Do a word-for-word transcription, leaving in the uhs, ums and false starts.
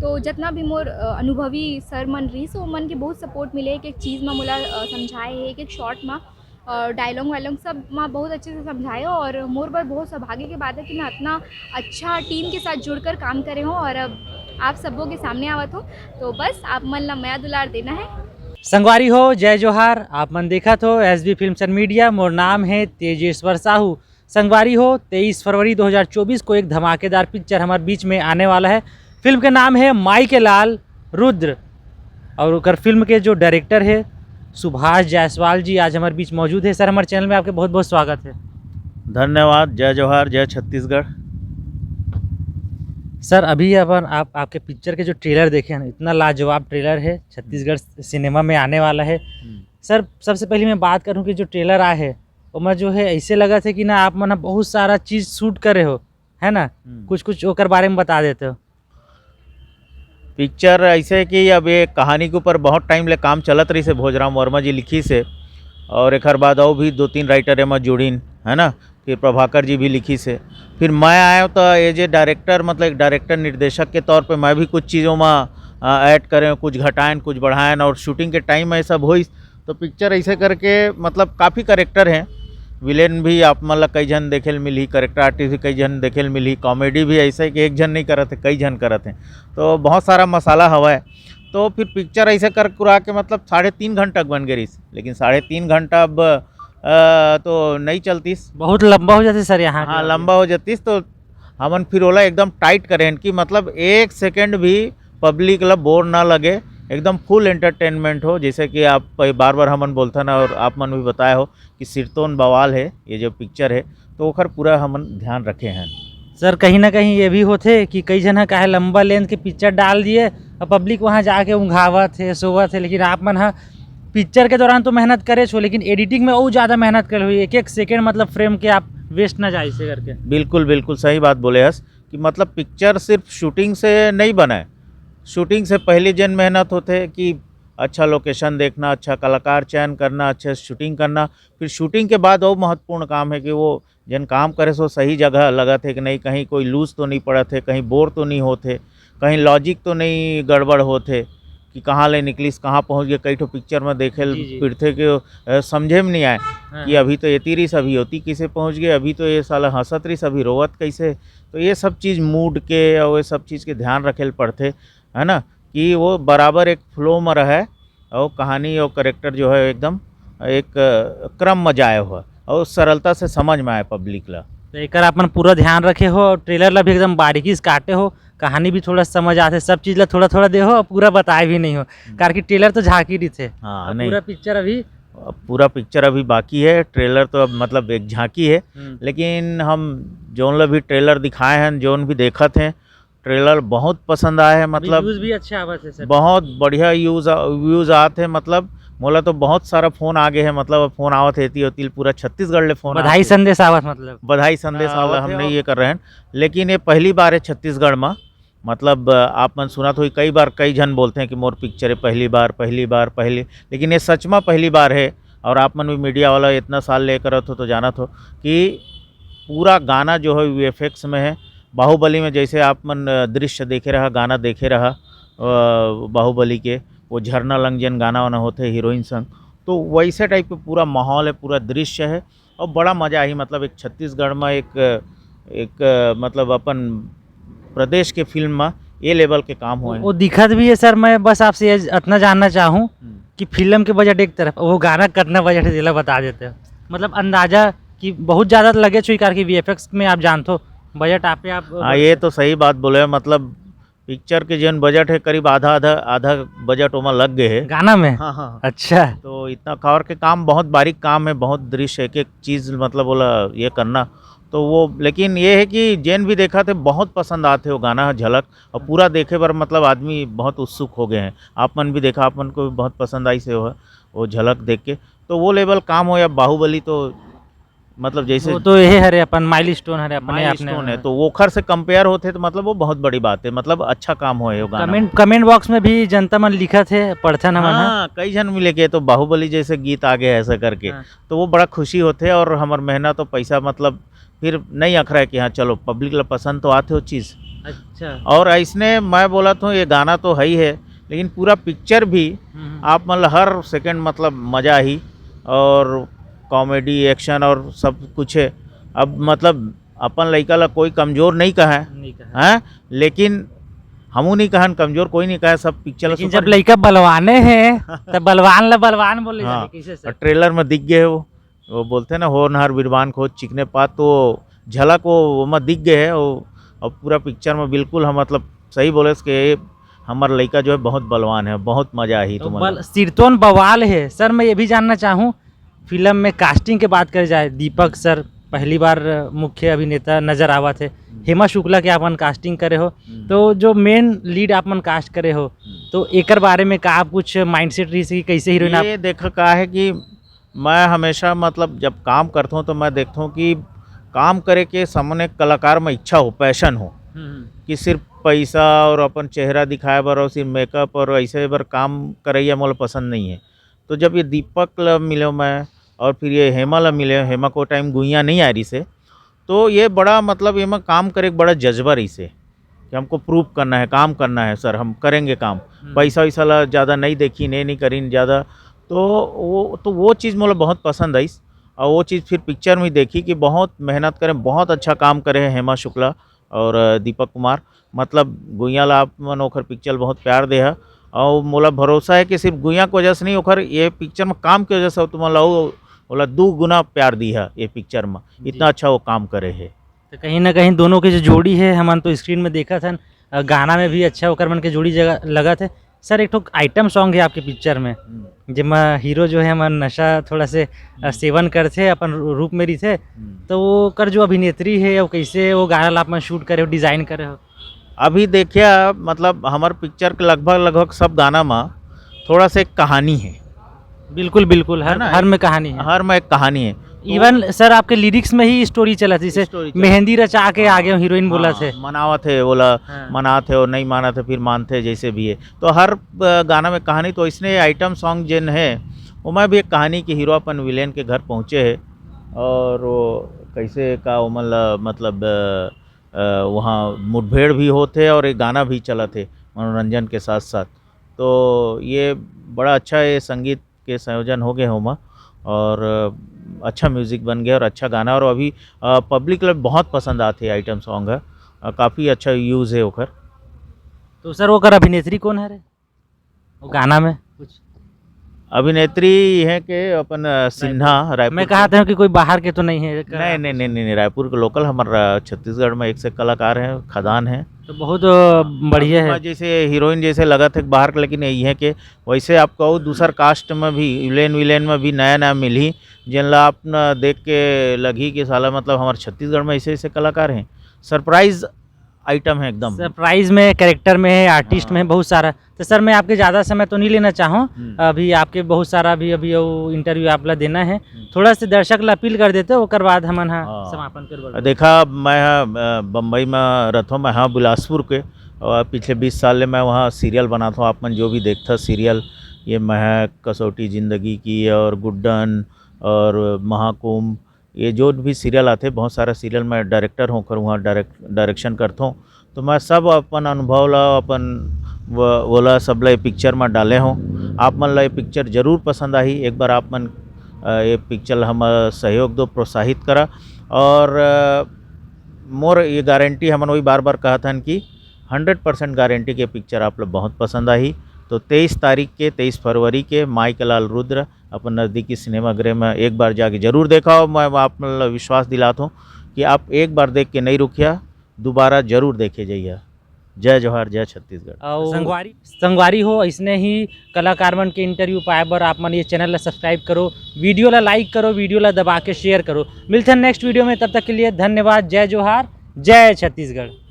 तो जितना भी मोर अनुभवी सर मन रहिस, वो मन के बहुत सपोर्ट मिले। एक एक चीज़ में मोला समझाए हे, एक एक शॉट में और डायलॉग वायलॉग सब में बहुत अच्छे से समझाए और मोर बर बहुत सौभाग्य की बात है कि मैं इतना अच्छा टीम के साथ जुड़कर काम करे हूँ और अब आप सबों के सामने आवत हूँ। तो बस आप मन ला मया दुलार देना है। संगवारी हो, जय जोहार। आप मन देखत हो एस बी फिल्म मीडिया। मोर नाम है तेजेश्वर साहू। संगवारी हो, तेईस फरवरी दो हज़ार चौबीस को एक धमाकेदार पिक्चर हमारे बीच में आने वाला है। फिल्म के नाम है माई के लाल रुद्र और ओकर फिल्म के जो डायरेक्टर है सुभाष जायसवाल जी आज हमारे बीच मौजूद है। सर, हमारे चैनल में आपके बहुत बहुत स्वागत है। धन्यवाद। जय जोहार, जय छत्तीसगढ़। सर, अभी अपन आप आपके पिक्चर के जो ट्रेलर देखे हैं, इतना लाजवाब ट्रेलर है, छत्तीसगढ़ सिनेमा में आने वाला है। हम्म। सर, सबसे पहले मैं बात करूं कि जो ट्रेलर आए है ओमा जो है ऐसे लगत है कि ना आप मन ह बहुत सारा चीज शूट करे हो, है ना? हम्म। कुछ कुछ ओकर बारे में बता देते हो। पिक्चर ऐसे कि अब ये कहानी के ऊपर बहुत टाइम ले काम चलत रहिस हे, भोजराम वर्मा जी लिखिस हे और एकर बाद अउ भी दो तीन राइटर एमा जुड़िन, है ना? फिर प्रभाकर जी भी लिखिस हे। फिर मैं आयो तो एज ए डायरेक्टर, मतलब एक डायरेक्टर निर्देशक के तौर पे मैं भी कुछ चीज़ों में ऐड करें, कुछ घटाएं, कुछ बढ़ाएं और शूटिंग के टाइम में ये सब होइस। तो पिक्चर ऐसे करके मतलब काफ़ी करेक्टर हैं, विलेन भी आप मन ला कई झन देखे ल मिलही, करेक्टर आर्टिस्ट भी कई झन देखे ल मिलही, कॉमेडी भी ऐसे कि एक झन नहीं करत है, कई झन करत हैं। तो बहुत सारा मसाला हवा है। तो फिर पिक्चर ऐसे कर कुरा के मतलब साढ़े तीन घंटा के बन गए रहिस, लेकिन साढ़े तीन घंटा अब अ, तो नहीं चलतीस। बहुत लंबा हो जाती सर यहाँ हाँ, के। लंबा हो जातीस तो हमन फिर ओला एकदम टाइट करें कि मतलब एक सेकंड भी पब्लिक ला बोर ना लगे, एकदम फुल एंटरटेनमेंट हो। जैसे कि आप बार बार हमन बोलथन और आप मन भी बताए हो कि सिरतोन बवाल है ये जो पिक्चर है, तो ओकर पूरा हमन ध्यान रखे हैं। सर, कहीं ना कहीं ये भी होथे कि कई झन ह काहे लंबा लेंथ के पिक्चर डाल दिए, अब पब्लिक वहाँ जाके ऊँघावत हे, सोवत हे, लेकिन आप मन ह पिक्चर के दौरान तो मेहनत करे छो, लेकिन एडिटिंग में और ज़्यादा मेहनत करे हो, एक एक सेकेंड मतलब फ्रेम के आप वेस्ट ना जाए इसे करके। बिल्कुल, बिल्कुल सही बात बोले हस कि मतलब पिक्चर सिर्फ शूटिंग से नहीं बने, शूटिंग से पहले जेन मेहनत होथे कि अच्छा लोकेशन देखना, अच्छा कलाकार चयन करना, अच्छे से शूटिंग करना, फिर शूटिंग के बाद और महत्वपूर्ण काम है कि वो जेन काम करे सो सही जगह लगत हे कि नहीं, कहीं कोई लूज तो नहीं पड़त हे, कहीं बोर तो नहीं होत हे, कहीं लॉजिक तो नहीं गड़बड़ होत हे कि कहाँ ले निकलिस, कहाँ पहुँच गए। कई ठो पिक्चर में देखे ल जी, जी। पिरथे के अ, समझे में नहीं आए हाँ, कि हाँ। अभी तो ये तीरिस, अभी होती किसे पहुँच गए, अभी तो ये साला हंसत रहिस, अभी रोवत कैसे। तो ये सब चीज़ मूड के और ये सब चीज़ के ध्यान रखे ल पड़थे, है ना, कि वो बराबर एक फ्लो में रहे और कहानी और करेक्टर जो है एकदम एक अ, क्रम में जाए हो और सरलता से समझ में आए पब्लिक ला। तो एकर अपन पूरा ध्यान रखे हो और ट्रेलर ला भी एकदम बारीकी से काटे हो, कहानी भी थोड़ा समझ आथे, सब चीज ला थोड़ा थोड़ा दे हो और पूरा बताए भी नहीं हो, हम्म। कारण कि ट्रेलर तो झांकी रहिथे। हाँ, और नहीं। पूरा पिक्चर अभी अब पूरा पिक्चर अभी बाकी है, ट्रेलर तो अब मतलब एक झांकी है, हम्म। लेकिन हम जोन ला भी ट्रेलर दिखाए हैं, जोन भी देखत हैं, ट्रेलर बहुत पसंद आए है, मतलब व्यूज भी अच्छा आवत है सर। बहुत बढ़िया यूज, व्यूज आत है, मतलब मोला तो बहुत सारा फोन आ गए हैं, मतलब फोन आवत है एती ओती, पूरा छत्तीसगढ़ ले फोन बधाई आवत है। संदेश आवत मतलब। बधाई संदेश हाँ, आवत आवत है हम नहीं और ये कर रहे हैं, लेकिन ये पहली बार है छत्तीसगढ़ में, मतलब आप मन सुनत हो कई बार कई झन बोलते हैं कि मोर पिक्चर है पहली बार, पहली बार, पहली, लेकिन ये सच में पहली बार है। और आप मन भी मीडिया वाला इतना साल ले करत हो तो जानत हो कि पूरा गाना जो है वी एफ एक्स में है। बाहुबली में जैसे आप मन अ, दृश्य देखे रहा, गाना देखे रहा अ, बाहुबली के, वो झरना लंग जेन गाना वाना होते हीरोइन संग, तो वैसे टाइप के पूरा माहौल है, पूरा दृश्य है और बड़ा मजा आही। मतलब एक छत्तीसगढ़ में एक एक अ, मतलब अपन प्रदेश के फिल्म में ये लेवल के काम हुए वो हैं। दिखत भी है सर। मैं बस आपसे ये इतना जानना चाहूँ हम्म। कि फिल्म के बजट एक तरफ, वो गाना कतना बजट है, जेला बता देते हैं, मतलब अंदाजा कि बहुत ज़्यादा तो लगे छुई, कारण कि वी एफ एक्स में आप जानते हो बजट आपे आप हाँ, ये तो सही बात बोले, मतलब पिक्चर के जेन बजट है करीब आधा आधा आधा बजट ओमा लग गए है। गाना में? हाँ, हाँ। अच्छा। तो इतना कवर के काम, बहुत बारीक काम है, बहुत दृश्य, एक एक चीज़ मतलब बोला ये करना। तो वो, लेकिन ये है कि जेन भी देखा थे बहुत पसंद आते वो गाना झलक, और पूरा देखे बर मतलब आदमी बहुत उत्सुक हो गए हैं। आप मन भी देखा, आप मन को भी बहुत पसंद आई से वो, वो झलक देख के। तो वो लेवल काम हो या बाहुबली, तो मतलब जैसे वो तो ये हरे अपन माइलस्टोन हरे अपने आप में। माइलस्टोन है, तो ओखर से कंपेयर होते तो मतलब वो बहुत बड़ी बात है, मतलब अच्छा काम होए वो गाना। कमेंट, कमेंट बॉक्स में भी जनता मन लिखत है, पढ़थन हमन ह। हाँ, कई झन मिले के तो बाहुबली जैसे गीत आ गए ऐसा करके, हाँ। तो वो बड़ा खुशी होते और हमर मेहनत और पैसा मतलब फिर नहीं अखरा है कि हाँ चलो पब्लिक ला पसंद तो आते हो चीज़। अच्छा। और ऐसने मैं बोलत हूँ, ये गाना तो है ही है, लेकिन पूरा पिक्चर भी हम्म। आप मतलब हर सेकंड मतलब मजा ही, और कॉमेडी, एक्शन और सब कुछ है। अब मतलब अपन लइका ला कोई कमजोर नहीं कहे, नहीं कहे। हैं, लेकिन हमू नहीं कहन कमजोर, कोई नहीं कहे, सब पिक्चर ला लेकिन सुपर जब लइका बलवाने हैं, तब बलवान ला बलवान बोले हाँ, जाने, कैसे सर? और ट्रेलर में दिख गए वो, वो बोलते हैं ना, "होनहार बिरबान खोज चिकने पात", तो झलक वो ओमा दिख गए है वो। अब पूरा पिक्चर में बिल्कुल हम मतलब सही बोले कि हमर लइका जो है बहुत बलवान है, बहुत मजा आई तो तुमन बल-, ला। सिरतोन बवाल है। सर, मैं ये भी जानना चाहूँ, फिल्म में कास्टिंग के बात करे जाए, दीपक सर पहली बार मुख्य अभिनेता नजर आवत है, हम्म। हेमा शुक्ला के आपन कास्टिंग करे हो, हम्म। तो जो मेन लीड आपन कास्ट करे हो, हम्म। तो एकर बारे में का आप कुछ माइंडसेट रही कि कैसे हीरोइन आप ये देख का है कि मैं हमेशा मतलब जब काम करता हूँ तो मैं देखता हूँ कि काम करे के सामने कलाकार में इच्छा हो, पैशन हो, हम्म। कि सिर्फ पैसा और अपन चेहरा दिखाए बर और सिर्फ मेकअप और ऐसे बर काम करैया मोला पसंद नहीं है। तो जब ये दीपक ला मिले मैं और फिर ये हेमा ला मिले, हेमा को टाइम गुइया नहीं आ रही से, तो ये बड़ा मतलब एमा काम करे के बड़ा जज्बा रही से कि हमको प्रूव करना है, काम करना है सर, हम करेंगे काम। हम्म। पैसा वैसा ला ज़्यादा नहीं देखी, नहीं, नहीं करी ज़्यादा। तो वो, तो वो चीज़ मोला बहुत पसंद आइस और वो चीज़ फिर पिक्चर में देखी कि बहुत मेहनत करे, बहुत अच्छा काम करे हैं हेमा शुक्ला और, अ, दीपक कुमार। मतलब गुइया ला आप मन ओखर पिक्चर बहुत प्यार दे हा और मोला भरोसा है कि सिर्फ गुइया के वजह से नहीं, ओखर ये पिक्चर में काम के वजह से तुमन ला वो, ओला दू गुना प्यार दी हा ये पिक्चर में, जी। इतना अच्छा वो काम करे है। तो कहीं ना कहीं दोनों के जो जोड़ी है, हमन तो स्क्रीन में देखत हन, अ, गाना में भी अच्छा ओकर मन के जोड़ी जगह लगत है। सर, एक ठो आइटम सॉन्ग है आपके पिक्चर में, हम्म। जेमा हीरो जो है हमर नशा थोड़ा से, अ, हम्म। सेवन करथे, अपन रू-, रूप में रहिथे, हम्म। तो वो ओकर जो अभिनेत्री है, वो कैसे वो गाना ला आप मन शूट करे हो, डिजाइन करे हो? अभी देखिए, मतलब हमर पिक्चर के लगभग, लगभग सब गाना में थोड़ा से एक कहानी है। बिल्कुल, बिल्कुल, है हर, ना? हर में कहानी है। हर में एक कहानी है। तो इवन सर, आपके लिरिक्स में ही स्टोरी चलत, जैसे स्टोरी चलत। मेहंदी रचा के हाँ, आगे हीरोइन बोलत हाँ, है। मनावत है, बोला, हाँ। मनात है और नहीं मानत है, फिर मानते हैं, जैसे भी है। तो हर, अ, गाना में कहानी, तो इसने आइटम सॉन्ग जेन है, ओमा भी एक कहानी कि हीरो अपन विलेन के घर पहुँचे है और वो कैसे का ओमन ला, मतलब, अ, अ, वहाँ मुठभेड़ भी होत है और एक गाना भी चलत है मनोरंजन के साथ साथ। तो ये बड़ा अच्छा ये संगीत के संयोजन हो गए होमा और अच्छा म्यूजिक बन गया और अच्छा गाना और अभी, अ, पब्लिक ला बहुत पसंद आते आइटम सॉन्ग है, अ, काफ़ी अच्छा यूज़ है ओकर। तो सर, ओकर अभिनेत्री कौन है रे? वो गाना में कुछ? अभिनेत्री है के अपन, अ, सिन्हा, रायपुर। रायपुर मैं के। कहा था कि कोई बाहर के तो नहीं है, एक नहीं, नहीं, नहीं, नहीं, नहीं, रायपुर के लोकल हमारा छत्तीसगढ़ में एक से कलाकार हैं, खदान है। तो बहुत, अ, बढ़िया है। जैसे हीरोइन जैसे लगत है बाहर के, लेकिन यही है कि वैसे आपको और दूसर कास्ट में भी, विलेन, विलेन में भी नया, नया मिली, जिन ला आप न देख के लगी कि साला, मतलब, हमारे छत्तीसगढ़ में ऐसे, ऐसे कलाकार हैं। सरप्राइज आइटम है एकदम। सरप्राइज में, कैरेक्टर में है, आर्टिस्ट में है, हाँ। बहुत सारा। तो सर, मैं आपके ज़्यादा समय तो नहीं लेना चाहूँ। हम्म। अभी आपके बहुत सारा अभी, अभी वो इंटरव्यू आप ला देना है। हम्म। थोड़ा से दर्शक ला अपील कर देते, ओकर बाद हमन हा हाँ। समापन करबो। देखा, मैं हा, अ, बम्बई में रहथों, मैं हा बिलासपुर के, और पिछले बीस साल ले मैं वहाँ सीरियल बनाथों। आप मन जो भी देखथा सीरियल, ये महक, कसौटी जिंदगी की और गुड्डन और महाकुंभ, ये जो भी सीरियल आथे, बहुत सारा सीरियल मैं डायरेक्टर हों, ओकर वहाँ डायरेक्ट-, डायरेक्शन करथों। तो मैं सब अपन अनुभव ला, अपन व-, वोला सब ला ये पिक्चर में डाले हों। आप मन ला ये पिक्चर जरूर पसंद आही। एक बार आप मन, अ, ये पिक्चर ला हमर सहयोग दो, प्रोत्साहित करा। और, अ, मोर ये गारंटी, हमन वही बार-बार कहत हन कि हंड्रेड परसेंट गारंटी के पिक्चर आप ला बहुत पसंद आही। तो तेईस तारीख के, तेईस फरवरी के माई के लाल रुद्र अपन नज़दीकी सिनेमाघर में एक बार जाके जरूर देखा। मैं आप मन ला विश्वास दिलात हूँ कि आप एक बार देख के नहीं रुकिया, दोबारा जरूर देखे जाइए। जय जोहार, जय छत्तीसगढ़। अउ संगवारी, संगवारी हो, अइसने ही कलाकार मन के इंटरव्यू पाए बर आप मन ये चैनल ला सब्सक्राइब करो, वीडियो ला लाइक करो, वीडियो ला दबा के शेयर करो। मिलते हैं नेक्स्ट वीडियो में, तब तक के लिए धन्यवाद। जय जोहार, जय छत्तीसगढ़।